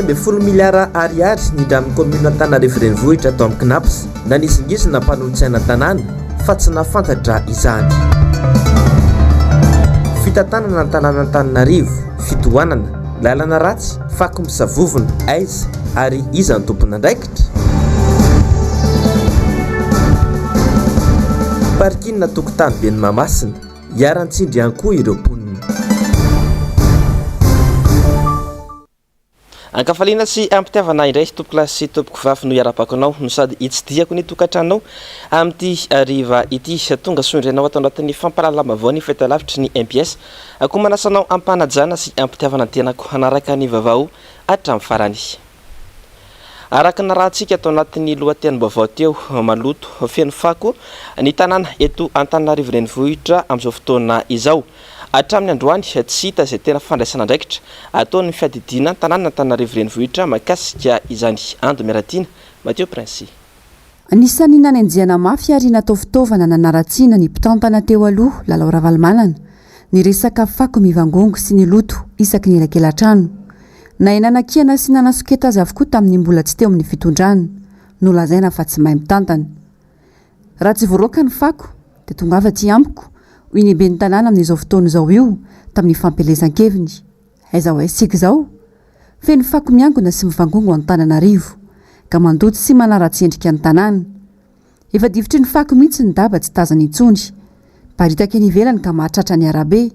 11 miliara ariary nindramin'ny kaominina Antananarivo Renivohitra tao amin'ny Cnaps. Nanizingizina mpanolotsaina tanàna fa tsy nahafantatra izany. Fitantanana ny tanàn'Antananarivo, fitohanana, lalana ratsy, fako misavovona, aiza ary iza no tompon'andraikitra? Parking tokotany ben'i Mahamasina, iharan-tsindry ihany koa ireo mponina. Ankafaliana sy ampitiavana indray tompokolahy sy tompokovavy no iarabako anao no sady hitsidihako ny tokantranonao amin'ity hariva ity. Tonga soa indray anao ato anatin'ny fampahalalam-baovao ny fahitalavitry ny mbs. Koa manasa anao am-panajana sy am-pitiavana ny tenako hanaraka ny vaovao hatramin'ny farany. Araka ny narahantsika tao anatin'ny lohatenim-baovao teo, maloto feno fako ny tanàna eto Antananarivo Renivohitra amin'izao fotoana izao. Hatramin'ny androany, tsy hita izay tena fandraisana andraikitra ataon'ny fiadidiana ny tanànan'Antananarivo Renivohitra mahakasika izany. Ando Miaratiana, Mathieu Princy. Anisan'ny nanenjehana mafy ary natao fitaovana nanaratsiana ny mpitantana teo aloha, Lalao Ravalomanana, ny resaka fako mivangongo sy ny loto isaky ny elakelan-trano. Nahay nanakiana sy nanasoketa azy avokoa tamin'ny mbola tsy teo amin'ny fitondrana. Nolazaina fa tsy mahay mitantana. Raha tsy voaroaka ny fako dia tongava aty amiko, hoy ny ben'ny tanàna amin'izao fotoana izao io tamin'ny fampielezan-keviny. Aiza ho aiza isika izao? Feno fako miangona sy mivangongo Antananarivo, ka mandoto sy manaratsy endrika ny tanàna. Efa difotry ny fako mihitsy ny daba tsy tazana intsony. Miparitaka eny ivelany ka mahatratra ny arabe.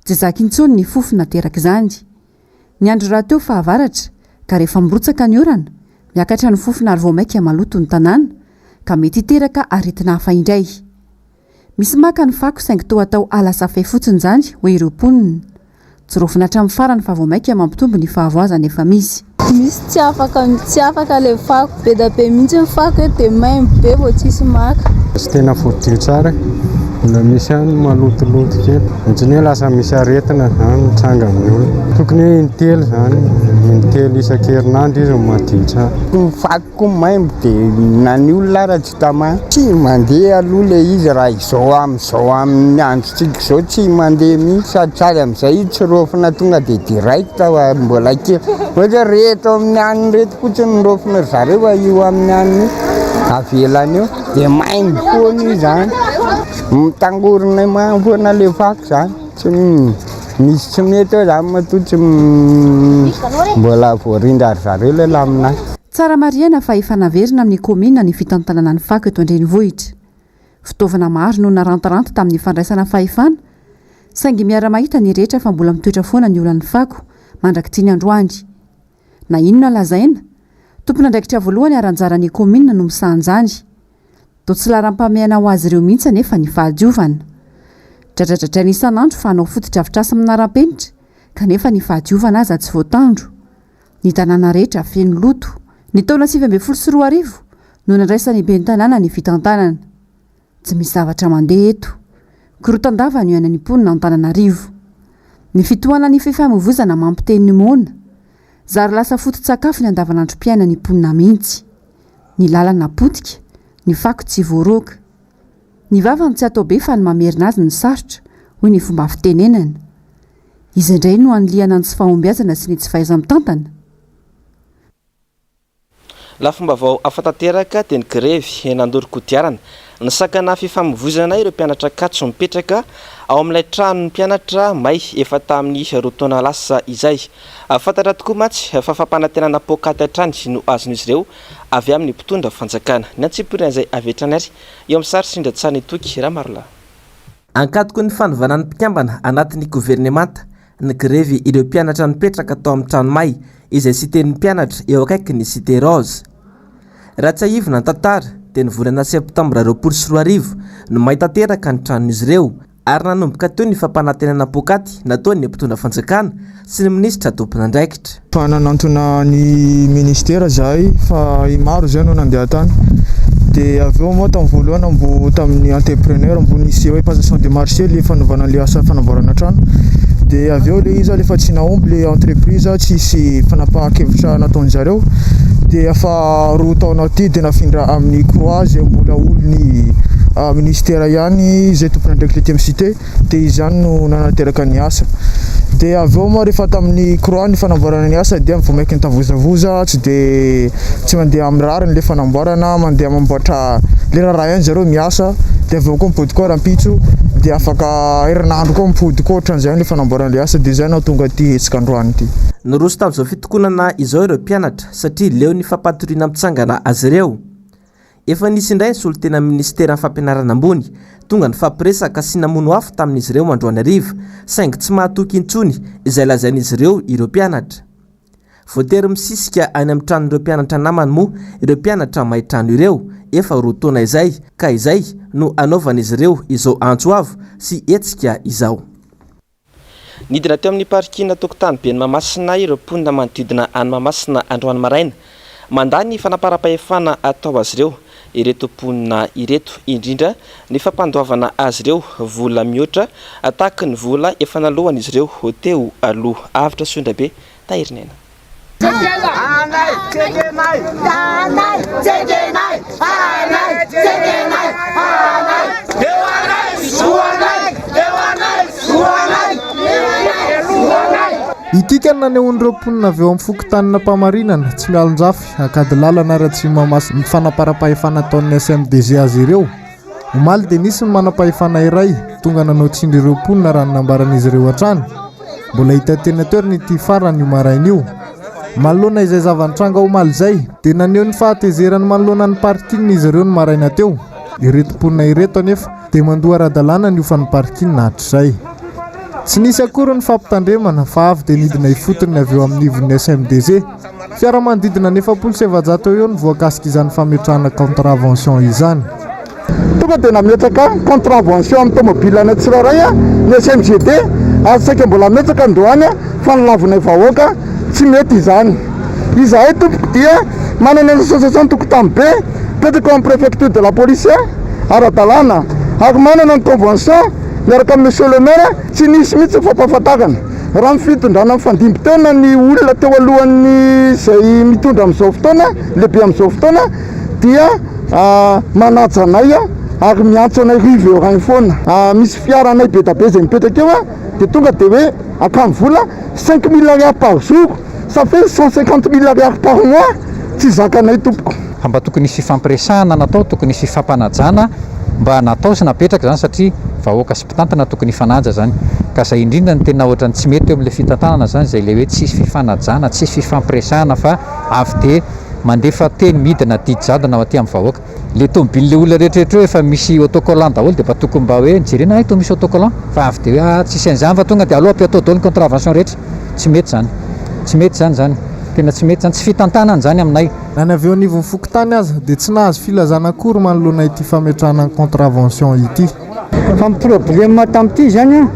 Tsy zaka intsony ny fofona aterak'izany. Ny andro rahateo fahavaratra, ka rehefa mirotsaka ny orana, miakatra ny fofona ary vao mainka maloto ny tanàna, ka mety hiteraka aretina hafa indray. Misy maka ny fako saingy toa atao alasafay fotsiny izany, hoy ireo mponina. Tsorofina hatramin'ny farany fa vao mainka mampitombo ny fahavoazana efa misy. Misy tsy afaka tsy afaka le fako, be da be mihitsy ny fako eto dia maimbo be vao tsisy maka. Tsy tena voadio tsara e, mbola misy ihany ny malotoloto kely, ohatran'ny hoe lasa misy aretina izany mitranga amin'ny olona, tokony hoe in-telo izany, in-telo isan-kerinandro izy no madio tsara. Ny fako koa maimbo dia na ny olona ara tsy tamana. Tsy mandeha aloha ilay izy raha izao amin'izao amin'ny androntsika izao tsy mandeha mihitsy sady sary amin'izay izy tsy raofina tonga dia direct fa mbola kely. Ohatra hoe reto amin'ny anona reto fotsiny no raofina ry zareo fa io amin'ny anona io avelany eo dia maimbo foana io izany. Mitangorona maimbo foana ilay fako izany. Tsy misy tsy mety eo izany matoa tsy mbola voarindra ry zareo ilay lamina. Tsara marihana fa efa naverina amin'ny kaominina ny fitantanana ny fako eto an-drenivohitra. Fitaovana maro no narantiranty tamin'ny fandraisana fahefana, saingy miara-mahita ny rehetra fa mbola mitoetra foana ny olan'ny fako mandrak'ity ny androany. Na inona lazaina, tompon'andraikitra voalohany ary anjaran'ny kaominina no misahana izany. Toa tsy laharam-pahamehana ho azy ireo mihitsy anefa ny fahadiovana. Dradradradraina isan'andro fa hanao fotodrafitrasa manara-penitra, kanefa ny fahadiovana aza tsy voatandro. Ny tanàna rehetra feno loto. Ny taona 2019 no nandraisan'ny ben'ny tanàna ny fitantanana. Tsy misy zavatra mandeha eto. Korotan-dava no iainan'ny mponina Antananarivo. Ny fitohanan'ny fifamoivozana mampiteny ny moana. Zary lasa foto-tsakafo ny andavanandrom-piainan'ny mponina mihitsy. Ny lalana potika, ny fako tsy voaroaka. Ny vava no tsy atao be fa ny mamerina azy no sarotra, hoy ny fomba fitenenana. Iza indray no hanilihana ny tsy fahombiazana sy ny tsy fahaiza-mitantana? Lafim-baovao hafa tanteraka dia ny grevy nandoro kodiarana. Nisakana fifamoivoizana ireo mpianatra Ankatso mipetraka ao amin'ilay tranon'ny mpianatra may efa tamin'ny roa taona lasa izay. Fantatra tokoa mantsy fa fampanantenana poakaty hatrany no azon'izy ireo avy amin'ny mpitondra fanjakana. Ny antsipirian'izay avy hatrany ary eo amin'ny sary sindran-tsarin'i Toky Ramarolahy. Ankatoky ny fanovana ny mpikambana anatin'ny governemanta, nigrevy ireo mpianatra nipetraka tao amin'ny trano may izay cité-n'ny mpianatra eo akaikin'ny Cité Rose. Raha tsiahivina ny tantara dia ny volana septambra 2020 no may tanteraka ny tranon'izy ireo ary nanomboka teo ny fampanantenana poakaty nataon'ny mpitondra fanjakana sy ny minisitra tompon'andraikitra. Fa nanantona ny ministera zahay fa maro zay no nandeha tany de avy eo moa tamin'ny voalohany mbo tamin'ny entrepreneur mbo nisy hoe passation de marché le fanaovana le asa fanamboarana trano de avy eo le izy rehefa tsy nahomby le entreprise tsisy fanapahan-kevitra nataon'zareo de efa roa taona aty de nafindra amin'ny croix zay mbola olon'ny. ministera ihany izay tompon'andraikitra ety amin'ny cité dia izy ihany no nanateraka ny asa. Dia avy eo moa rehefa tamin'ny croix ny fanamboarana ny asa dia vao mainka nitavozavoza, tsy dia tsy mandeha amin'ny rariny ilay fanamboarana, mandeha mamboatra ilay raharaha ihany zareo miasa dia avy eo koa mipody koa rahampitso dia afaka herinandro koa mipody koa ohatran'izay ihany ilay fanamboarana ilay asa dia izay no nahatonga ity hetsika androany ity. Niroso tamin'izao fitokonana izao ireo mpianatra satria leo ny fampatoriana mitsangana azy ireo. Efa nisy indray ny solontenan'ny minisiteran'ny fampianarana ambony tonga nifampiresaka sy namono afo tamin'izy ireo androany hariva, saingy tsy mahatoky intsony izay lazain'izy ireo ireo mpianatra. Voatery misisika any amin'ny tranon'ireo mpianatra namany moa ireo mpianatra may trano ireo efa roa taona izay ka izay no anaovan'izy ireo izao antso avo sy hetsika izao. Nidina teo amin'ny parking tokotany ben'i Mahamasina ireo mponina manodidina an'i Mahamasina androany maraina. Mandà ny fanaparam-pahefana atao azy ireo ireto mponina ireto, indrindra ny fampandoavana azy ireo vola mihoatra tahaky ny vola efa naloan'izy ireo teo aloha. Avotra Soindrabe Tahirinaina. Ity ka ny nanehoan'ireo mponina avy eo amin'ny fokontanin'Ampamarinana, Tsimialonjafy, Ankadilalana ary Atsimo-Mahamasina ny fanaparam-pahefana ataon'ny SMDG azy ireo. Omaly dia nisy ny manam-pahefana iray tonga nanao tsindry ireo mponina raha ny nambaran'izy ireo hatrany. Mbola hita teny an-toerana ity farany io maraina io. Manoloana izay zava-nitranga omaly izay dia naneho ny fahatezerany manoloana ny parking izy ireo ny maraina teo. Ireto mponina ireto anefa dia mandoa ara-dalàna ny hofan'ny parking hatrizay. Tsy nisy akory ny fampitandremana fa avy dia nidina ifotony ny avy eo amin'ny ivon'ny SMDG. Fiara manodidina ny 440 eo eo no voakasik'izany fametrahana contravention izany. Tonga dia nametraka contravention amin'ny tomobile anay tsirairay ny SMGD ary saika mbola hametraka androany fa nolavinay vahoaka, tsy mety izany. Izahay tompoko dia manana ny association tokotany be mipetraka ao amin'ny préfecture de la police ara-dalàna ary manana ny convention miaraka amin'ny monsieur le maire, tsy nisy mihitsy ny fampahafantarana. Raha ny fitondrana mifandimby teo na ny olona teo alohan'ny izay mitondra amin'izao fotoana, lehibe amin'izao fotoana dia manaja anay ary miantso anay riverain foana. Misy fiara anay be da be izay mipetraka eo dia tonga dia hoe akany vola 5000 ariary par jour, ça fait 150000 ariary par mois, tsy zakanay tompoko. Fa mba tokony hisy fifampiresahana natao, tokony hisy fifampanajana mba natao sy napetraka izany satria vahoaka sy mpitantana tokony hifanaja izany. Ka izay indrindra no tena ohatran'ny tsy mety eo amin'ilay fitantanana izany, izay ilay hoe tsisy fifanajana, tsisy fifampiresahana fa avy dia mandefa teny midina didy jadona ho aty amin'ny vahoaka. Ilay tomobilin'ilay olona rehetra rehetra eo efa misy autocollant daholo dia mba tokony mba hoe jerena hay toa misy autocollant fa avy dia hoe ah tsisy an'izany fa tonga dia aleo ampiatao daholo ny contravention rehetra. Tsy mety izany. Tsy mety izany izany. Tena tsy mety izany. Tsy fitantanana izany aminay. Na ny avy eo anivon'ny fokontany aza dia tsy nahazo filazana akory manoloana ity fametrahana ny contravention ity. Fa ny problème tamin'ity zany an,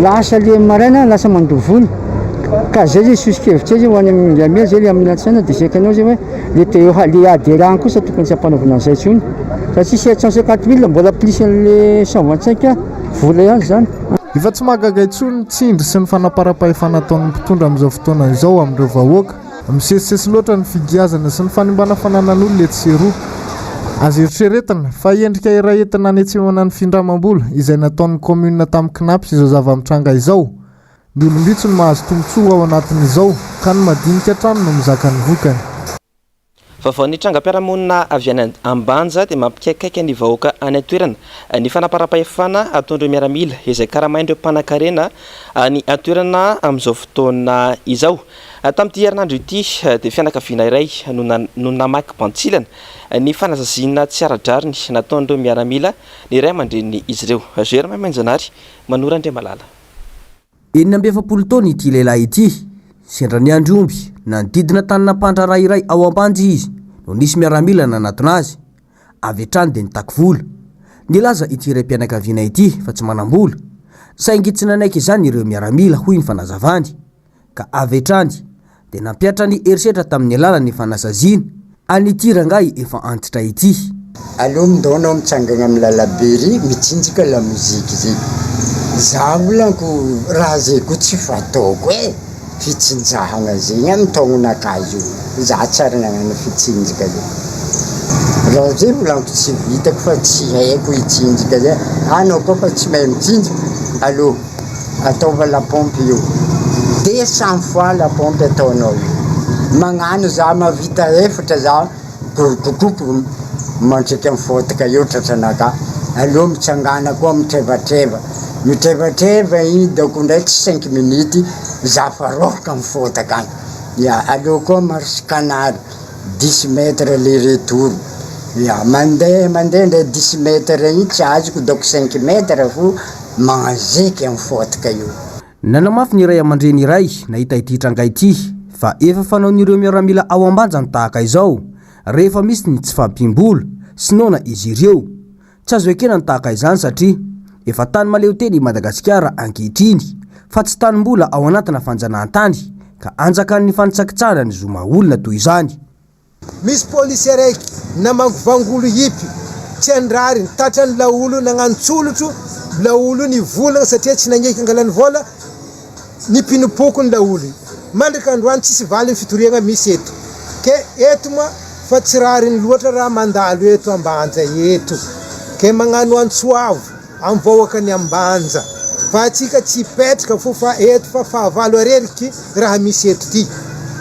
lasa le maraina lasa mandoa vola, ka zay zay soso-kevitray zay ho any amin'ny Ngamia zay le amin'ny latsinainy de zaikanao zay hoe le te le adhérent kosa tokony tsy ampanaovina an'izay intsony satria 750 mille mbola plus an'le 125 vola ihany zany. Efa tsy mahagaga intsony ny tsindry sy ny fanaparam-pahefana ataon'ny mpitondra amin'izao fotoana izao amin'ireo vahoaka. Misesisesy loatra ny figiazana sy ny fanimbana fananan'olona etsy sy eroa. Azo eritreretina fa endrika iray entina hanetsemana ny findramam-bola izay nataon'ny kaominina tamin'ny Cnaps izao zava-mitranga izao. Ny olom-bitsy no mahazo tombontsoa ao anatin'izao ka ny madinika hatrany no mizaka ny vokany. Vaovao ny trangam-piarahamonina avy any Ambanja dia mampikaikaika ny vahoaka any an-toerana ny fanaparam-pahefana ataon'ireo miaramila izay karamain'ireo mpanankarena any an-toerana amin'izao fotoana izao. Tamin'ity herinandro ity dia fianakaviana iray no no namaky bantsilana ny fanasaziana tsy ara-drariny nataon'ireo miaramila ny ray aman-drenin'izy ireo. Germain Manjanary, Manoro Andriamalala. 46 taona ity lehilahy ity. Sendra niandry omby nanodidina tanana mpandraharaha iray ao Ambanja izy no nisy miaramila nanatona azy. Avy hatrany dia nitaky vola. Nilaza ity raim-pianakaviana ity fa tsy manam-bola. Saingy tsy nanaiky izany ireo miaramila hoy ny fanazavany. ka avy hatrany dia nampihatra ny herisetra tamin'ny alalan'ny fanasaziana an'ity rangahy efa antitra ity. Aleo mindao anao mitsangagna am lalabe ry mitsinjaka lamoziky zay za volanko raha zay ko tsy fataoko e fitsinjahagna zegny am taognonakahy io za tsy ary nagnano fitsinjaka zay. Raha zay volaniko tsy vitako fa tsy haiko hitsinjika zay, anao koa fa tsy mahay mitsinjika, allo ataova la pompe io, 200 fois la pompe ataonao io, magnano za mahavita efatra za gorokokoko mandrika ny fotaka eo tratranakahy, aleo mitsangana koa mitrevatreva, mitrevatreva igny daoko ndray tsy cinq minutes za fa roka amy fotaka agny, ya aleo koa marche canard. Dix mètres le retour, ya mandeha mandeha ndray dix mètres igny tsy azoko donc cinq mètres fo magnanzeky am fotaka io. Nanamafy ny ray aman-dreny iray nahita ity tranga ity fa efa fanaon'ireo miaramila ao Ambanja ny tahaka izao rehefa misy ny tsy fahampiam-bola sy noana izy ireo. Tsy azo ekena ny tahaka izany satria efa tany mahaleotena i Madagasikara ankehitriny fa tsy tany mbola ao anatina fanjanahantany ka anjakan'ny fanitsakitsahana ny zo maha olona toy izany. Misy polisy araiky namangovango olo hipy tsy an-drariny, tratran'ny laolo nagnano tsolotro, laolo nivolagna satria tsy nagneky angalany vôla, Nipinopoko ny laolo. Mandraka androany tsisy valiny fitoriagna misy eto. Ke eto moa fa tsy rariny loatra raha mandalo eto Ambanja eto. Ke magnano antso avo am vahoaka ny Ambanja fa atsika tsy hipetraka fo fa eto fa fahavalo areriky raha misy eto ty.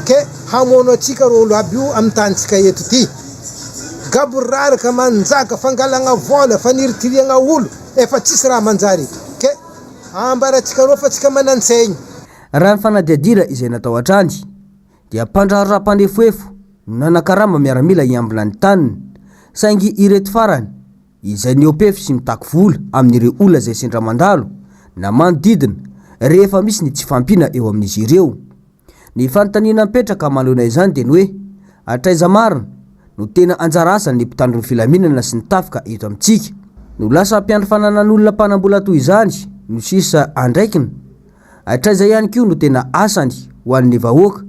Ke hamono atsika ro olo aby io am tanitsika eto ty. Gaboraraka manjaka, fangalagna vola, faniritirihagna olo, efa tsisy raha manjary eto. Ke. Ambarantsika roa fa tsika manan-tsaigny. Raha ny fanadihadiana izay natao hatrany dia mpandraharaha mpanefoefo no nanakarama miaramila hiambina ny taniny saingy ireto farany izay nihoa-pefy sy mitaky vola amin'ireo olona izay sendra mandalo na manodidina rehefa misy ny tsy fahampiana eo amin'izy ireo. Ny fanontaniana mipetraka manoloana izany dia ny hoe, hatraiza marina no tena anjara asan'ny mpitandro ny filaminana sy ny tafika eto amintsika? No lasa mpiandry fananan'olona mpanam-bola toy izany no sisa andraikiny? Hatraiza ihany koa no tena asany ho an'ny vahoaka?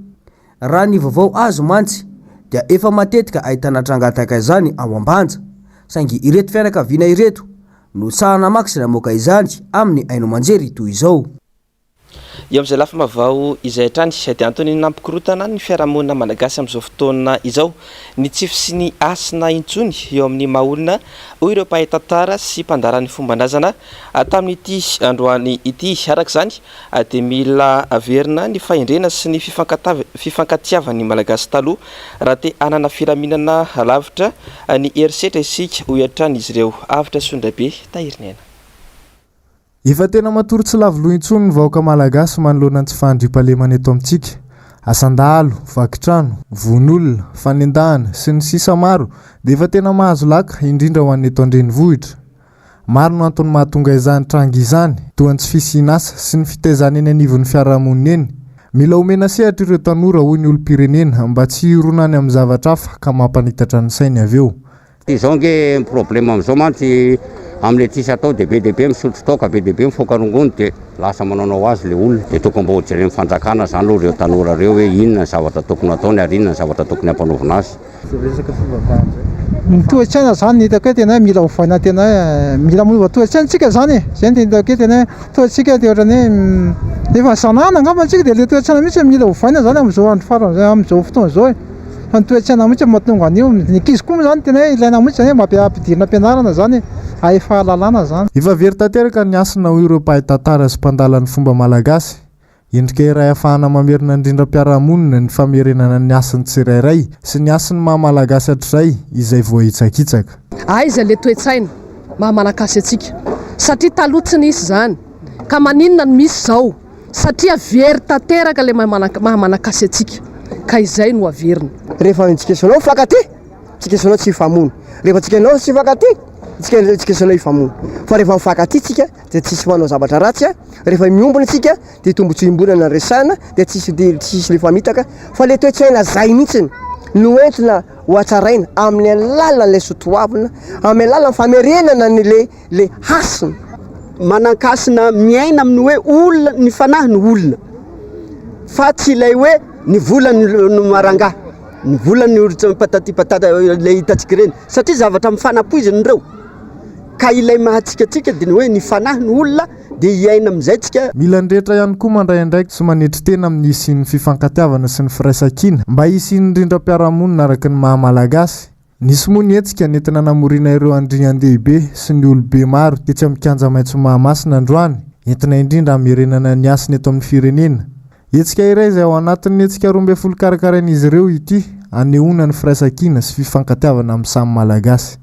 Raha ny vaovao azo mantsy dia efa matetika ahitana tranga tahaka izany ao Ambanja, saingy ireto fianakaviana ireto no sahy namaky sy namoaka izany amin'ny haino aman-jery toy izao. Eo amin'izay lafim-baovao izay hatrany dia antony nampikorontana ny fiarahamonina malagasy amin'izao fotoana izao ny tsy fisian'ny hasina intsony eo amin'ny maha olona hoy ireo mpahay tantara sy mpandala ny fomban-drazana tamin'ity androany ity. Araka izany dia mila averina ny fahendrena sy ny fifankatiavan'ny Malagasy taloha raha te hanana filaminana lavitra ny herisetra isika hoy hatrany izy ireo. Avotra Sondrabe Tahiriniaina. Efa tena matory tsy lavo loha intsony ny vahoaka malagasy manoloana ny tsy fahandriampahalemana eto amintsika. Asan-dahalo, vaky trano, vono olona, fanendahana, sy ny sisa maro dia efa tena mahazo laka, indrindra ho an'ny eto an-drenivohitra. Maro no antony mahatonga izany tranga izany, toa ny tsy fisian'asa sy ny fitaizana eny anivon'ny fiarahamonina eny. Mila omena sehatra ireo tanora hoy ny olom-pirenena mba tsy hirona any amin'ny zavatra hafa ka mampanitatra ny sainy avy eo. Izao ange ny problème amin'izao mantsy amin'ilay tsisy atao dia be dia be misotro toaka, be dia be mifoka rongony dia lasa manaonao azy ilay olona. Dia tokony mba hojeren'ny fanjakana izany aloha ireo tanora ireo hoe inona ny zavatra tokony hataony ary inona ny zavatra tokony hampanaovina azy. Izay resaka fivavahana izay. Ny toe-tsaina izany no hitako hoe tena hoe mila ovaina tena hoe mila manova toe-tsaina tsika izany e, izay no tena hitako hoe tena hoe toe-tsika dia ohatran'ny hoe efa zanahana angamba tsika dia ilay toe-tsaina mihitsy no mila ovaina izany amin'izao andro farany izao amin'izao fotoana izao e. Fa ny toe-tsaina mihitsy no mahatonga an'io. Ny ankizy koa moa izany tena hoe ilaina mihitsy izany hoe mba ampidirina am-pianarana izany e, hahay fahalalana izany. Efa very tanteraka ny hasina hoy ireo mpahay tantara sy mpandala ny fomba malagasy. Endrika iray ahafahana mamerina ny rindram-piarahamonina ny famerenana ny hasin'ny tsirairay sy ny hasin'ny maha malagasy hatrizay izay voahitsakitsaka. Aiza le toe-tsaina maha malagasy antsika? Satria taloha tsy nisy izany ka maninona no misy izao? Satria very tanteraka ilay maha manakasy antsika ka izay no averina. Rehefa tsika sy anao mifankatia, tsika sy anao tsy hifamono. Rehefa tsika anao tsy hifankatia, tsika tsika sy anao hifamono. Fa rehefa mifankatia tsika dia tsisy manao zavatra ratsy a. Rehefa miombona tsika dia tombontsoa iombonana no resahana dia tsisy tsisy le famitaka fa le toe-tsaina zay mihitsiny no entina ho hatsaraina amin'ny alalan'ilay soatoavina, amin'ny alalan'ny famerenana ny le le hasina. Manan-kasina miaina amin'ny hoe olona, ny fanahy no olona fa tsy ilay hoe ny vola no marangahy, ny vola no ohatran'ny patati patata ilay hitantsika ireny satria zavatra mifanapoizina ireo ka ilay maha antsika antsika dia ny hoe ny fanahy no olona dia hiaina amin'izay tsika. Mila ny rehetra ihany koa mandray andraikitra sy manetry tena amin'ny hisian'ny fifankatiavana sy ny firaisankina mba hisian'ny rindram-piarahamonina araka ny maha Malagasy. Nisy moa ny hetsika nentina namoriana ireo andriandehibe sy ny olobe maro tetsy amin'ny kianja maitso Mahamasina androany, entina indrindra hamerenana ny hasina eto amin'ny firenena. Hetsika iray izay ao anatin'ny hetsika 12 karakarain'izy ireo ity, hanehoana ny firaisankina sy fifankatiavana amin'ny samy Malagasy.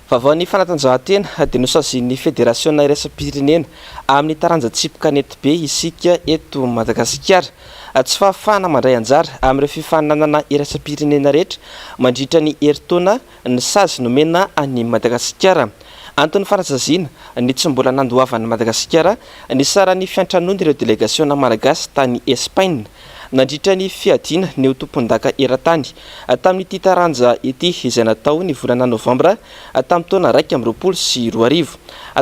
Vaovaon'ny fanatanjahantena dia nosazian'ny federasiona iraisam-pirenena amin'ny taranja tsipy kanetibe isika eto Madagasikara. Tsy fahafahana mandray anjara amin'ireo fifaninanana iraisam-pirenena rehetra mandritra ny herintaona ny sazy nomena an'i Madagasikara. Anton'ny fanasaziana ny tsy mbola nandoavan'i Madagasikara ny saran'ny fiantranoan'ireo delegasiona malagasy tany Espaina nandritra ny fiadiana ny ho tompondaka eran-tany tamin'ity taranja ity izay natao ny volana novambra tamin'ny taona 2021.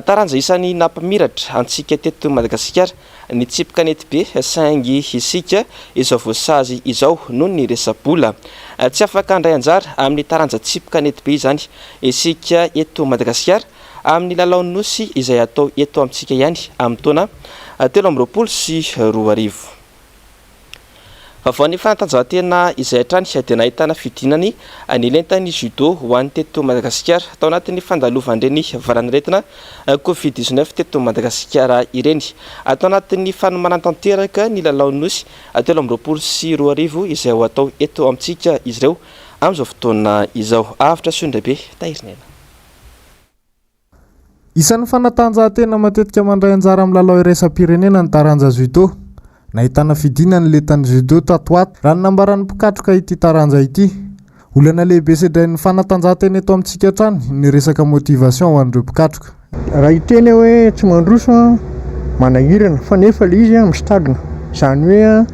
Taranja isan'ny nampimiratra antsika teto Madagasikara ny tsipy kanetibe saingy isika izao voasazy izao noho ny resa-bola. Tsy afaka handray anjara amin'ny taranja tsipy kanetibe izany isika eto Madagasikara amin'ny lalaon'ny Nosy izay hatao eto amintsika ihany amin'ny taona 2023. Vaovaon'ny fanatanjahantena izay hatrany dia nahitana fidinany ny lentan'ny judo ho an'ny teto Madagasikara tao anatin'ny fandalovan'ireny valanaretina Covid 19 teto Madagasikara ireny. Ato anatin'ny fanomanana tanteraka ny lalaon'ny Nosy 2023 izay ho atao eto amintsika izy ireo amin'izao fotoana izao. Avotra Soandraibe Tahirinena. Isan'ny fanatanjahantena matetika mandray anjara amin'ny lalao iraisam-pirenena ny taranja judo. Nahitana fidinana ny lentan'ny judo tato ho ato, raha ny nambaran'ny mpikatroka ity taranja ity. Olana lehibe sedrain'ny fanatanjahantena eto amintsika hatrany ny resaka motivation ho an'ireo mpikatroka. Raha hiteny aho hoe tsy mandroso an, manahirana fa nefa ilay izy mi-stagne, izany hoe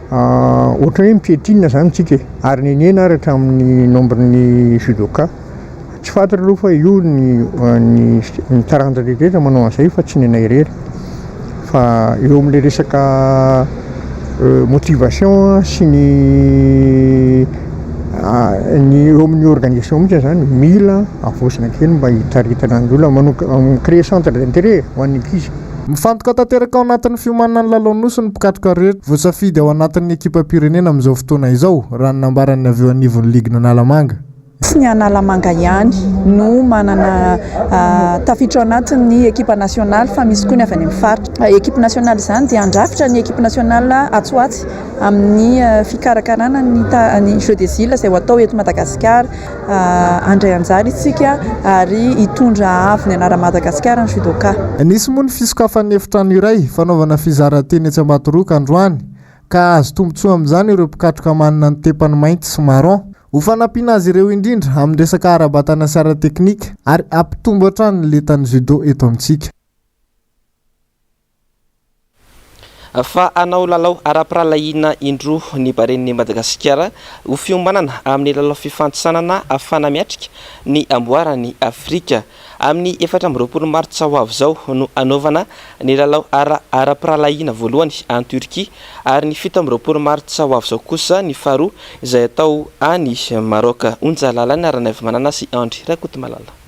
ohatran'ny hoe mi-piétine izany isika e, ary nenena ary hatramin'ny nombre-n'ny judoka. Tsy fantatra aloha fa io ny ny ny taranja rehetra manao an'izay fa tsy ny anay irery fa eo amin'ilay resaka motivation sy ny ny eo amin'ny organisation mihitsy zany mila havaozina kely mba hitaritana ny olona manoka mi-créer centre d'intérêt ho an'ny ankizy. Mifantoka tanteraka ao anatin'ny fiomanana ny lalaon'ny Nosy ny mpikatroka rehetra voasafidy ao anatin'ny ekipam-pirenena amin'izao fotoana izao, raha ny nambaran'ny avy eo anivon'ny ligin'Analamanga. Tsy ny Analamanga ihany no manana tafiditra ao anatin'ny ekipa nasionaly fa misy koa ny avy any amin'ny faritra. Ekipa nasionaly izany dia handrafitra ny ekipa nasionaly atsy ho atsy amin'ny fikarakarana ny ny Jeux des Îles izay ho atao eto Madagasikara. Handray anjara isika ary hitondra avo ny anaran'i Madagasikara ny judoka. Nisy moa ny fisokafan'ny efitrano iray fanaovana fizaran-teny etsy Ambatoroka androany ka hahazo tombontsoa amin'izany ireo mpikatroka manana ny tepany mainty sy marron. Ho fanampiana azy ireo indrindra amin'ny resaka ara-batana sy ara-teknika ary hampitombo hatrany ny lentan'ny judo eto amintsika. Fa hanao lalao ara-pirahalahiana indroa ny Baren'i Madagasikara ho fiomanana amin'ny lalao fifanintsanana ahafahana miatrika ny amboaran'i Afrika. Amin'ny 24 martsa ho avy izao no hanaovana ny lalao ara-pirahalahiana voalohany any Turquie ary ny 27 martsa ho avy izao kosa ny faharoa izay hatao any Maroc. Onja Lalana Ranaivomanana sy Andry Rakotomalala.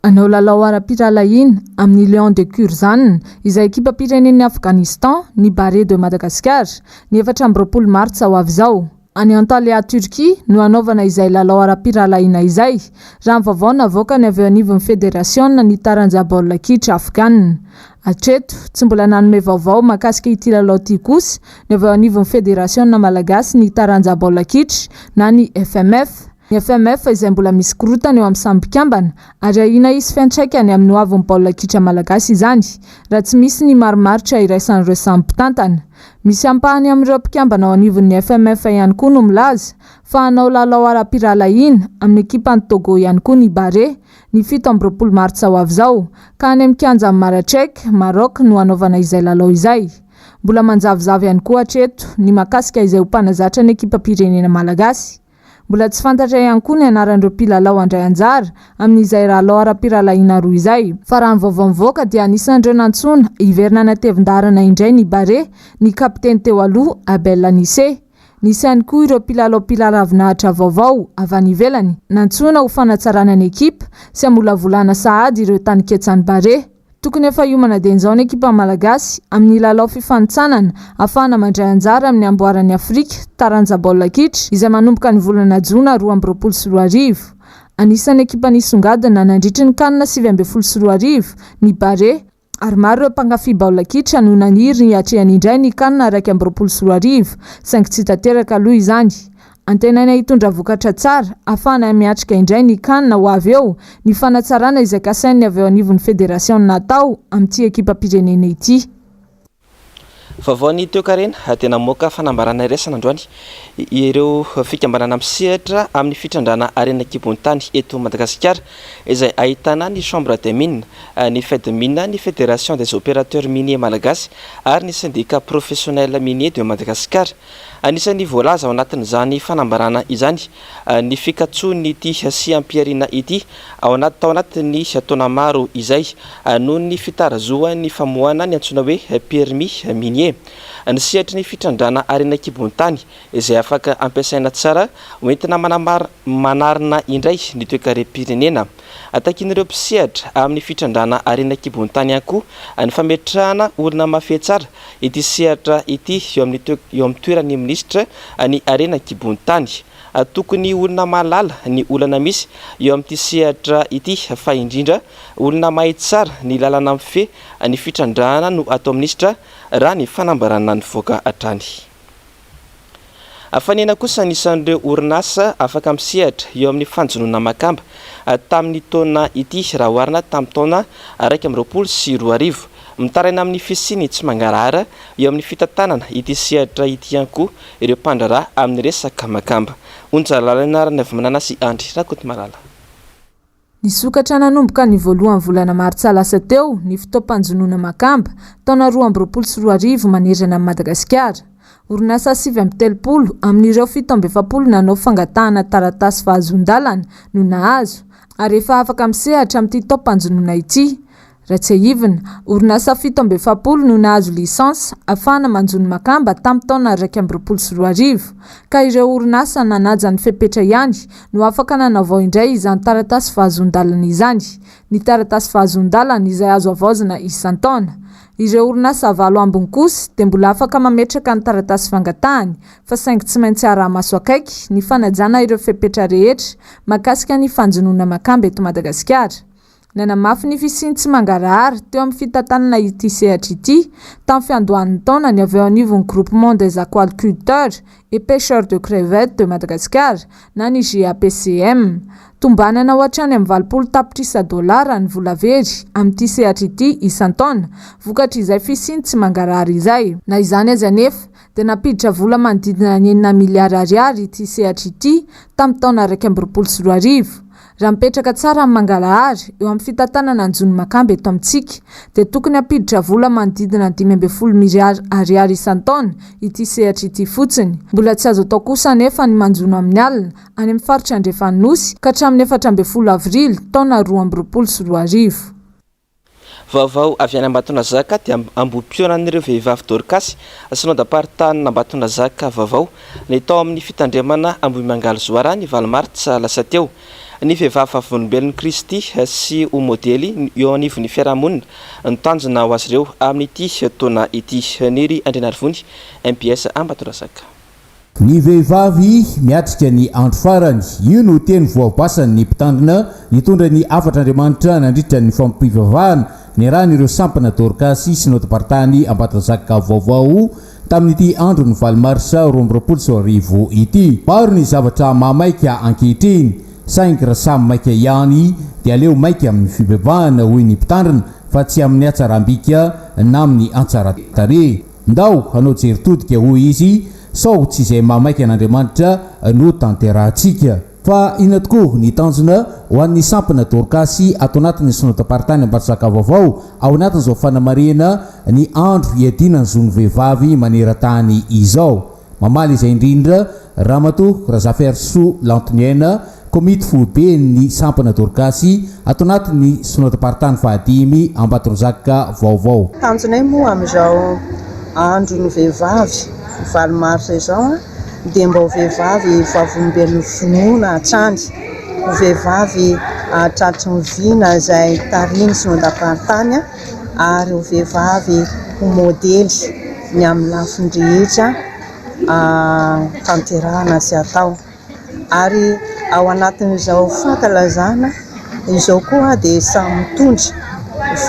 Hanao lalao ara-pirahalahiana amin'ny Lions de Kurzan, izay ekipam-pirenen'i Afghanistan, ny Barea de Madagascar, ny 24 martsa ho avy izao. Any Antalya Turquie no hanaovana izay lalao ara-pirahalahiana izay, raha ny vaovao navoakany avy eo anivon'ny federasiona ny taranja baolina kitra Afghan. Hatreto, tsy mbola nanome vaovao mahakasika ity lalao ity kosa ny avy eo anivon'ny federasiona malagasy ny taranja baolina kitra na ny FMF. Ny FMF izay mbola misy korontana eo amin'ny samy mpikambana ary ahiana hisy fiantraikany amin'ny hoavin'ny baolina kitra malagasy izany raha tsy misy ny marimaritra iraisan'ireo samy mpitantana. Misy ampahany amin'ireo mpikambana ao anivon'ny FMF ihany koa no milaza fa hanao lalao ara-pirahalahiana amin'ny ekipan'i Togo ihany koa ny Barea, ny 27 martsa ho avy izao, ka any amin'ny kianjan'i Marrakech, Maroc no hanaovana izay lalao izay. Mbola manjavozavo ihany koa hatreto ny mahakasika izay ho mpanazatra ny ekipam-pirenena malagasy. Mbola tsy fantatra ihany koa ny anaran'ireo mpilalao handray anjara amin'izay lalao ara-pirahalahiana roa izay. Fa raha ny vaovao mivoaka dia anisan'ireo nantsoina hiverina any an-tevin-daharana indray ny Barea, ny kapiteny teo aloha Abel Anissé. Nisy ihany koa ireo mpilalao mpilaravinahitra vaovao avy any ivelany nantsoina ho fanatsarana ny ekipa sy hamolavolana sahady ireo taninketsan'ny Barea. Tokony efa hiomana dieny izao ny ekipa malagasy amin'ny lalao fifanintsanana ahafahana mandray anjara amin'ny amboaran'i Afrika, taranja baolina kitra, izay manomboka ny volana jona 2022. Anisan'ny ekipa nisongadina nandritry ny Can 2019 ny Barea, ary maro ireo mpankafy baolina kitra no naniry ny hiatrehany indray ny Can 2021, saingy tsy tanteraka aloha izany. Antenaina hitondra vokatra tsara ahafahana miatrika indray ny Can ho avy eo ny fanatsarana izay kasain'ny avy eo anivon'ny federasiona atao amin'ity ekipam-pirenena ity. Vaovaon'ny toekarena dia namoaka fanambarana iraisana androany ireo fikambanana misehatra amin'ny fitrandrahana harena an-kibon'ny tany eto Madagasikara izay ahitana ny Chambre des Mines, ny Fedmina, ny Fédération des Opérateurs Miniers Malagasy ary ny Syndicat Professionnel Minier de Madagascar. Anisan'ny voalaza ao anatin'izany fanambarana izany ny fikatsoan'ity seha-pihariana ity ao anaty tao anatin'ny taona maro izay noho ny fitarazohan'ny famoahana ny antsoina hoe permis minier. Ny sehatry ny fitrandrahana harena an-kibon'ny tany izay afaka ampiasaina tsara hoentina manarina indray ny toekarem-pirenena. Takian'ireo mpisehatra amin'ny fitrandrahana harena an-kibon'ny tany ihany koa ny fametrahana olona mahafehy tsara ity sehatra ity eo amin'ny eo amin'ny toeran'ny minisitra ny harena an-kibon'ny tany. Tokony olona mahalala ny olana misy eo amin'ity sehatra ity fa indrindra olona mahay tsara ny lalana mifehy ny fitrandrahana no atao minisitra raha ny fanambarana nivoaka hatrany. Fanena kosa anisan'ireo orinasa afaka misehatra eo amin'ny fanjonoana makamba tamin'ny taona ity raha oharina tamin'ny taona 2021. Mitaraina amin'ny fisian'ny tsy mangarahara eo amin'ny fitantanana ity sehatra ity ihany koa ireo mpandraharaha amin'ny resaka makamba. Onja Lalainaraniavomanana sy Andry Rakotomalala. Nisokatra nanomboka ny voalohan'ny volana martsa lasa teo ny fotoam-panjonoana makamba, taona 2022 manerana an'i Madagasikara. Orinasa 39 amin'ireo 47 nanao fangatahana taratasy fahazoan-dalana no nahazo, ary efa afaka misehatra amin'ity taom-panjonoana ity. Raha tsiahivina, orinasa 47 no nahazo licence ahafahana manjono makamba tamin'ny taona 2021, ka ireo orinasa nanaja ny fepetra ihany no afaka nanavao indray izany taratasy fahazoan-dalana izany, ny taratasy fahazoan-dalana izay azo havaozina isan-taona. Ireo orinasa valo ambiny kosa dia mbola afaka mametraka ny taratasy fangatahany fa saingy tsy maintsy araha-maso akaiky ny fanajana ireo fepetra rehetra mahakasika ny fanjonoana makamba eto Madagasikara. Nanamafy ny fisian'ny tsy mangarahara teo amin'ny fitantanana ity sehatra ity tamin'ny fiandohan'ny taona ny avy eo anivon'ny Groupement des Aqualculteurs et Pêcheurs de Crevettes de Madagascar na ny GAPCM. Tombanana ho hatrany amin'ny 80 tapitrisa dolara ny vola very amin'ity sehatra ity isan-taona vokatr'izay fisian'ny tsy mangarahara izay. Na izany aza anefa dia nampiditra vola manodidina ny enina miliara ariary ity sehatra ity tamin'ny taona 2021. Raha mipetraka tsara ny mangarahara eo amin'ny fitantanana ny jono makamba eto amintsika dia tokony hampiditra vola manodidina ny 15 miliara ariary isan-taona ity sehatra ity fotsiny. Mbola tsy azo atao kosa anefa ny manjono amin'ny alina any amin'ny faritra andrefan'ny Nosy ka hatramin'ny 14 avrily taona 2022. Vaovao avy any Ambatonazaka dia ambohimpionan'ireo vehivavy Dorkasy Synodamparitany-Ambatonazaka vaovao ny tao amin'ny fitandremana Ambohimangaly Zoara ny valo martsa lasa teo. Ny vehivavy vavolombelon'i Kristy sy ho modely eo anivon'ny fiarahamonina no tanjona ho azy ireo amin'ity taona ity. Niry Andrianarivony, MPS Ambatondrazaka. Ny vehivavy miatrika ny andro farany. Io no teny voabasan'ny mpitandrina nitondra ny hafatr'Andriamanitra nandritra ny fampivavahana niarahan'ireo sampana Dorkasy sy Synodamparitany Ambatondrazaka vaovao tamin'ity andron'ny valo marsa 2022 ity. Maro ny zavatra mahamaika ankehitriny, saingy raha samy maika ihany dia aleo maika amin'ny fibebahana hoy ny mpitandrina fa tsy amin'ny hatsaram-bika na amin'ny hatsaran-tarehy. Ndao hanao jery todika, hoy izy, sao tsy izay mahamaika an'Andriamanitra no tanterahantsika. Fa inona tokoa ny tanjona ho an'ny sampana Dorkasy ato anatin'ny Synodamparitany Ambatozaka vaovao ao anatin'izao fanamarihana ny andro hiadiana ny zon'ny vehivavy maneran-tany izao? Mamaly izay indrindra Ramatoa Razafiarisoa Lantoniaina, komity foiben'ny sampana Dorkasy ato anatin'ny Synodamparitany fahadimy Ambatondrazaka vaovao. Tanjonay moa amin'izao andron'ny vehivavy valo marsa izao dia mba ho vehivavy vavolombelon'ny finoana hatrany, ho vehivavy hahatratry ny vina izay tarihin'ny Synodam-paritany ary ho vehivavy ho modely ny amin'ny lafiny rehetra tanterahana sy atao. Ary ao anatin'izao fankalazana izao koa dia samy mitondra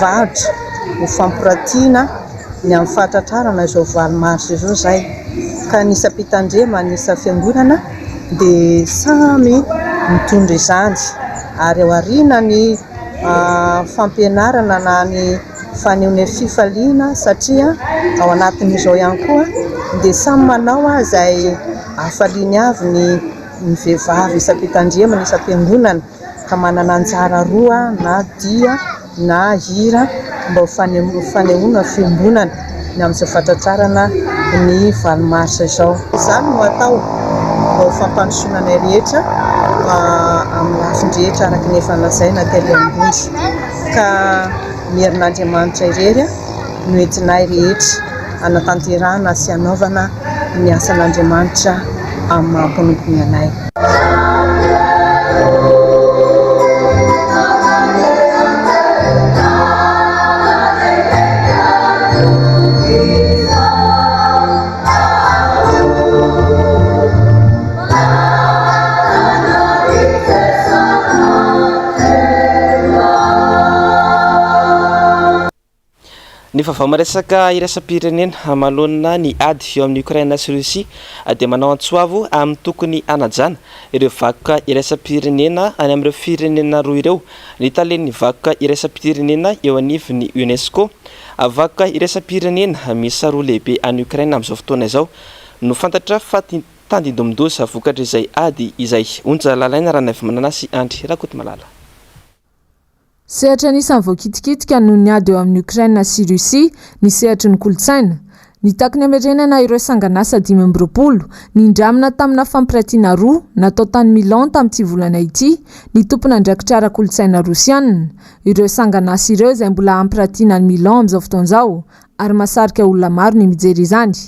varotra ho fampiratiana ny amin'ny fahatratrarana izao valo marsa izao izay ka ny isam-pitandremana, ny isam-piangonana dia samy mitondra izany ary aoriana ny fampianarana na ny fanehoana fifaliana satria ao anatin'izao ihany koa dia samy manao izay hafaliany avy ny ny vehivavy isam-pitandremana, isam-piangonana ka manana anjara roa na dia na hira mba ho fanehoana fiombonana ny amin'izao fatratrarana ny valo marsa izao. Izany no atao mba ho fampandrosoana anay rehetra amin'ny lafiny rehetra araka ny efa nolazaina tery ambony ka ny herin'Andriamanitra irery no entinay rehetra hanatanterahana sy hanaovana ny asan'Andriamanitra amin'ny maha mpanompony anay. Ny vaovao miresaka iraisam-pirenena manoloana ny ady eo amin'i Ukraine sy Russie dia manao antso avo amin'ny tokony hanajana ireo vakoka iraisam-pirenena any amin'ireo firenena roa ireo ny talen'ny vakoka iraisam-pirenena eo anivon'ny UNESCO. Vakoka iraisam-pirenena miisa roa lehibe any Ukraine amin'izao fotoana izao no fantatra fa tandindomin-doza vokatr'izay ady izay. Onja Lalaina Ranaivomanana sy Andry Rakotomalala. Sehatra anisan'ny voakitikitika noho ny ady eo amin'i Ukraine sy Russie ny sehatry ny kolontsaina. Nitaky ny hamerenana ireo sangan'asa 25 nindramina tamina fampiratiana roa natao tany Milan tamin'ity volana ity ny tompon'andraikitra ara-kolontsaina rosiana. Ireo sangan'asa ireo izay mbola hampiratiana any Milan amin'izao fotoana izao ary mahasarika olona maro ny mijery izany.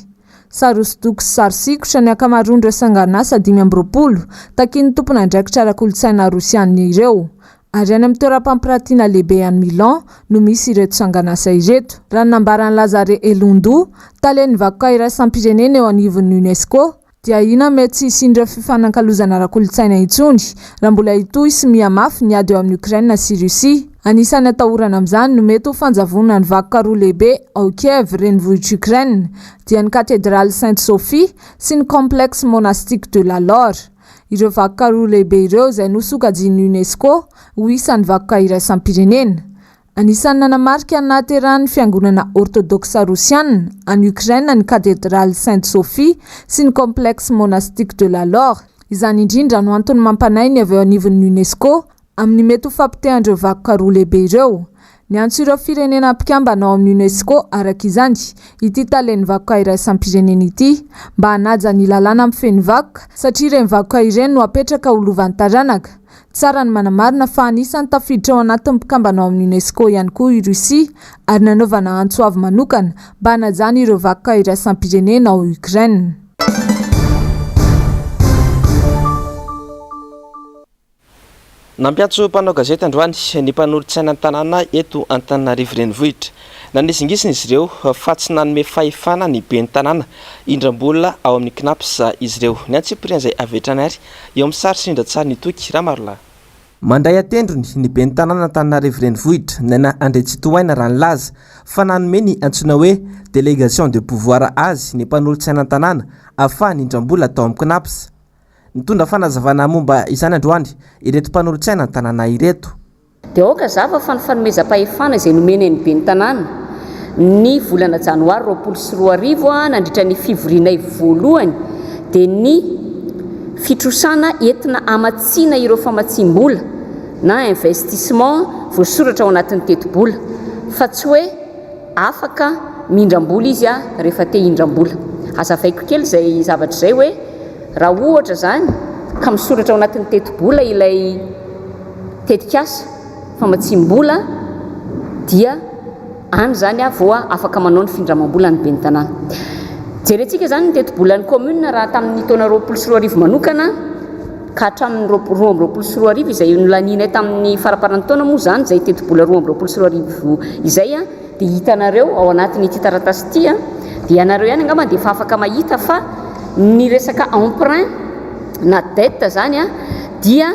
Sary hosodoko sy sary sikotra ny ankamaroan'ireo sangan'asa 25 takian'ny tompon'andraikitra ara-kolontsaina rosiana ireo. Ary any amin'ny toeram-pampiratiana lehibe any Milan no misy ireto sangan'asa ireto. Raha ny nambaran'i Lazare Eloundou, talen'ny vakoka iraisam-pirenena eo anivon'ny Unesco, dia ahiana mety tsy hisian'ireo fifanankalozana ara-kolontsaina intsony raha mbola hitohy sy miha-mafy ny ady eo amin'i Ukraine sy Russie. Anisan'ny atahorana amin'izany no mety ho fanjavonan'ny vakoka roa lehibe ao Kiev, renivohitr'i Ukraine, dia ny Katedraly Sainte Sophie sy ny Complexe monastique de la Laure. Ireo vakoka roa lehibe ireo izay nosokajian'ny Unesco ho isan'ny vakoka iraisam-pirenena. Anisan'ny nanamarika ny nahaterahan'ny Fiangonana Ortodoksa Rosiana any Ukraine ny Katedraly Sainte Sophie sy ny Complexe monastique de la Laure. Izany indrindra no antony mampanahy ny avy eo anivon'ny Unesco amin'ny mety ho fapotehan'ireo vakoka roa lehibe ireo. Niantso ireo firenena mpikambana ao amin'ny Unesco, araka izany, ity talen'ny vakoka iraisam-pirenena ity, mba hanaja ny lalàna mifehy ny vakoka, satria ireny vakoka ireny no apetraka ho lovan'ny taranaka. Tsara ny manamarina fa anisan'ny tafiditra ao anatin'ny mpikambana ao amin'ny Unesco ihany koa i Russie, ary nanaovana antso avo manokana mba hanajana ireo vakoka iraisam-pirenena ao Ukraine. Nampiantso mpanao gazety androany ny mpanolotsainan'ny tanàna eto Antananarivo Renivohitra. Nanezingisina izy ireo fa tsy nanome fahefana ny ben'ny tanàna hindram-bola ao amin'ny Cnaps izy ireo. Ny antsipirian'izay avy hatrany ary eo amin'ny sary sy rindran-tsary ny Toky Ramarolahy. Mandray an-tendrony ny ben'ny tanàn'Antananarivo Renivohitra, Naina Andriantsitohaina raha nilaza fa nanome ny antsoina hoe délégation de pouvoir azy ny mpanolotsainan'ny tanàna ahafahany hindram-bola tao amin'ny Cnaps. Nitondra fanazavana momba izany androany ireto mpanolotsaina ny tanàna ireto. Dia aoka hazava fa ny fanomezam-pahefana izay nomena ny Ben'ny tanàna ny volana janoary 2020 nandritra ny fivorianay voalohany dia ny fitrosana entina hamatsiana ireo famatsiam-bola na investissement voasoratra ao anatin'ny tetibola fa tsy hoe Afaka mindram-bola izy rehefa te hindram-bola. Hazavaiko kely izay zavatra izay hoe raha ohatra izany ka misoratra ao anatin'ny tetibola ilay tetikasa famatsiam-bola dia any izany vao afaka manao ny findramam-bola ny ben'ny tanàna. Jerentsika izany ny tetibolan'ny commune raha tamin'ny taona 2020 manokana. Ka hatramin'ny 2022 izay nolanianay tamin'ny faramparan'ny taona moa izany izay tetibola 2022 izay dia hitanareo ao anatin'ity taratasy ity dia ianareo ihany angamba dia efa afaka mahita fa ny resaka emprunt na dette izany dia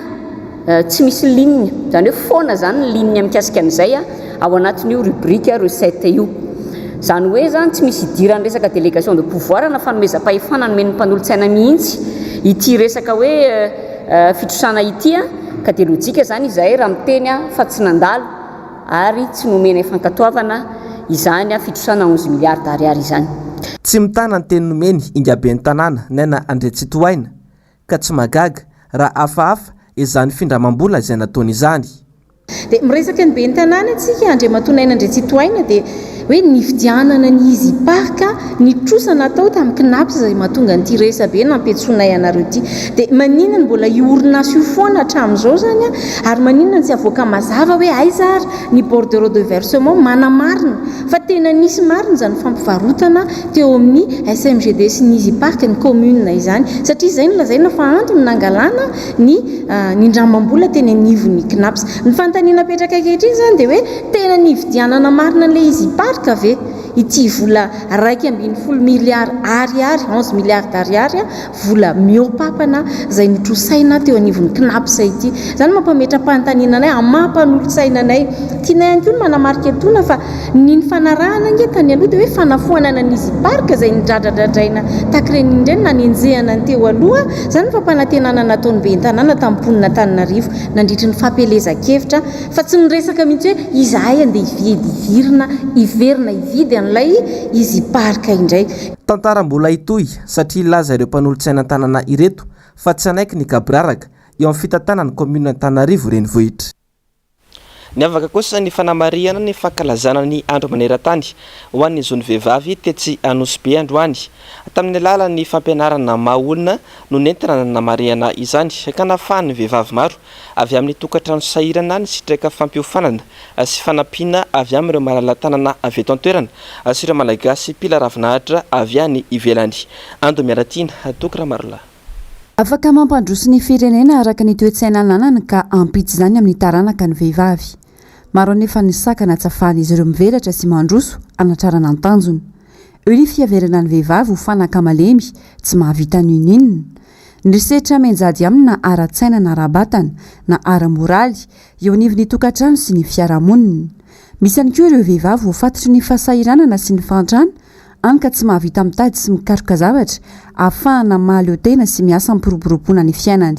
tsy misy ligne, izany hoe foana izany ny ligne mikasika an'izay ao anatin'io rubrique recette io. Izany hoe izany tsy misy idiran'ny resaka délégation de pouvoir na fanomezam-pahefana nomen'ny mpanolotsaina mihitsy ity resaka hoe fitrosana ity ka dia lojika izany izahay raha miteny fa tsy nandalo ary tsy nomenay fankatoavana izany fitrosana onze milliards d'ariary izany. Tsy mitana ny teny nomeny Ingaben'ny tanàna Naina Andriantsitohaina ka tsy mahagaga raha hafahafa izany findramam-bola izay nataony izany. Dia miresaka ny ben'ny tanàna isika, Andriamatoa Naina Andriantsitohaina, dia hoe nividianana ny Easy Park, ny trosa natao tamin'ny Cnaps izay mahatonga an'ity resabe nampiantsoanay anareo ity. Dia maninona no mbola io orinasa io foana hatramin'izao izany an? Ary maninona no tsy avoaka mazava hoe aiza ary ny bordereau de versement manamarina fa tena nisy marina izany fampivarotana teo amin'ny SMGD sy ny Easy Park, ny commune izany, satria izay no lazaina fa antony nangalana ny nindramam-bola teny anivon'ny Cnaps. Ny fanontaniana apetraka ankehitriny izany dia hoe tena nividianana marina an'ilay Easy Park ve ity vola 11 miliara ariary, 11 milliards d'ariary, vola mihoa-papana izay notrosaina teo anivon'ny Cnaps ity? Izany mampametra-panontaniana anay amin'ny maha mpanolotsaina anay. Tianay ihany koa ny manamarika etoana fa Ny nifanarahana ange tany aloha dia hoe fanafoanana ny Easy Park izay nidradradradraina takireny indray no nanenjehana ny teo aloha, izany ny fampanantenana nataon'ny ben'ny tanàna tamin'ny mponin'Antananarivo nandritry ny fampielezan-kevitra fa tsy niresaka mihitsy hoe izahay andeha hividy hivirina hiverina hividy an'ilay Easy Park indray. Tantara mbola hitohy satria hilaza ireo mpanolotsaina an-tanana ireto fa tsy hanaiky ny gaboraraka eo amin'ny fitantanan'ny kaominina Antananarivo Renivohitra. Niavaka kosa ny fanamarihana ny fankalazana ny Andro maneran-tany ho an'ny zon'ny vehivavy tetsy Anosibe androany. Tamin'ny alalan'ny fampianarana maha olona no nentina nanamarihana izany ka nahafahan'ny vehivavy maro avy amin'ny tokantrano sahirana nisitraka fampiofanana sy fanampiana avy amin'ireo malala-tanana avy eto an-toerana sy ireo Malagasy mpila ravinahitra avy any ivelany. Ando Miaratiana, Toky Ramarolahy. Afaka mampandroso ny firenena araka ny toe-tsaina ananany ka hampita izany amin'ny taranaka ny vehivavy. Maro anefa ny sakana tsy afahan'izy ireo mivelatra sy mandroso hanatrarana ny tanjony. Eo ny fiheverana ny vehivavy ho fanaka malemy, tsy mahavita n'inon'inona. Ny herisetra mianjady aminy na ara-tsaina na ara-batana na ara-moraly eo anivon'ny tokantrano sy ny fiarahamonina. Misy ihany koa ireo vehivavy voafatotry ny fahasahiranana sy ny fahantrana hany ka tsy mahavita mitady sy mikaroka zavatra ahafahana mahaleo tena sy miasa ampiroboroboana ny fiainany.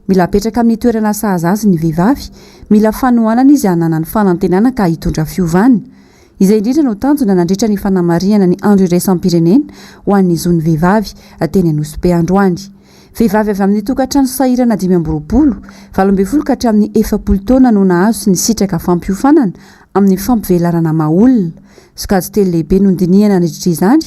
Mila apetraka amin'ny toerana sahaza azy ny vehivavy, mila fanohanana izy hananany fanantenana ka hitondra fiovana. Izay indrindra no tanjona nandritra ny fanamarihana ny Andro iraisam-pirenena ho an'ny zon'ny vehivavy teny Anosibe androany. Vehivavy avy amin'ny tokantrano sahirana 25, 18 ka hatramin'ny 40 taona no nahazo sy nisitraka fampiofanana amin'ny fampivelarana maha olona. Sokajy telo lehibe no nodinihana nandritra izany,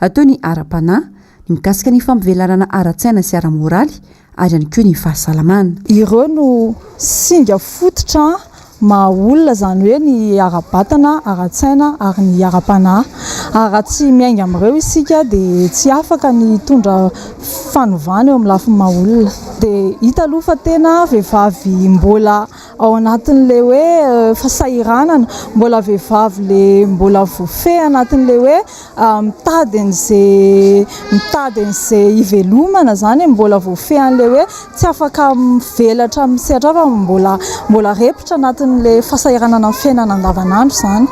atao ny ara-panahy, ny mikasika ny fampivelarana ara-tsaina sy ara-moraly ary ihany koa ny fahasalamana. Ireo no singa fototra maha olona, izany hoe ny ara-batana, ara-tsaina ary ny ara-panahy. Ary raha tsy miainga amin'ireo isika dia tsy afaka ny hitondra fanovana eo amin'ny lafiny maha olona. Dia hita aloha fa tena vehivavy mbola Ao anatin'ilay hoe fahasahiranana, mbola vehivavy le mbola voafehy anatin'ilay hoe mitady an'izay mitady an'izay hivelomana izany e, mbola voafehy an'ilay hoe tsy afaka mivelatra amin'ny sehatra hafa, mbola mbola repotra anatin'ilay fahasahiranana amin'ny fiainana andavanandro izany.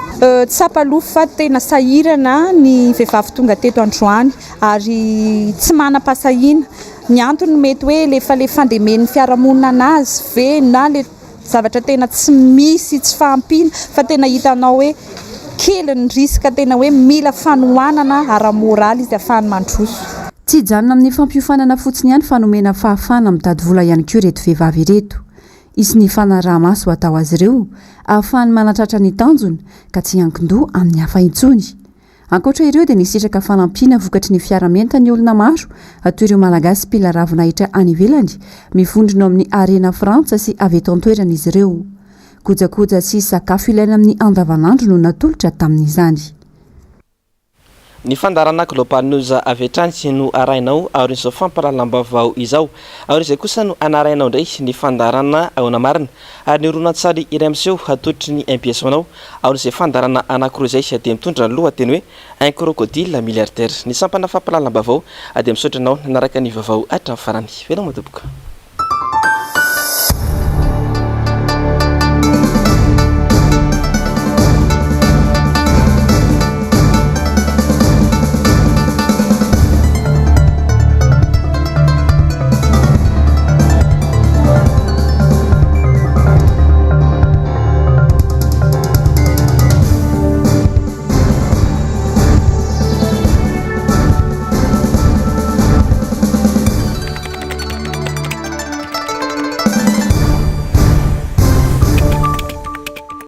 Tsapa aloha fa tena sahirana ny vehivavy tonga teto androany ary tsy manam-pahasahiana. Ny antony mety hoe le efa le fandemen'ny fiarahamonina anazy ve na le zavatra tena tsy misy tsy fahampiana fa tena hitanao hoe kely ny risque tena hoe mila fanohanana ara-moraly izy ahafahany mandroso. Tsy hijanona amin'ny fampiofanana fotsiny ihany fa nomena fahafahana mitady vola ihany koa ireto vehivavy ireto. Hisy ny fanaraha-maso hatao azy ireo ahafahany manatratra ny tanjony ka tsy hiankin-doha amin'ny hafa intsony. Ankoatra ireo dia nisitraka fanampiana vokatry ny fiara-mienta ny olona maro toy ireo Malagasy mpila ravinahitra any ivelany, mivondrona ao amin'ny Arena Frantsa sy avy eto an-toerana izy ireo. Kojakoja sy sakafo ilaina amin'ny andavanandro no natolotra tamin'izany. Ny fandaharana Global News avy hatrany no arahinao aorian'izao fampahalalam-baovao izao. Aorian'izay kosa no hanarahinao indray ny fandaharana Ahoana Marina ary ny horonantsary iray miseho hatolotry ny MPS ho anao. Aorian'izay fandaharana anankiroa izay dia mitondra ny lohateny hoe Un crocodile milliardaire. Ny sampana fampahalalam-baovao dia misaotra anao nanaraka ny vaovao hatramin'ny farany. Veloma tompoko.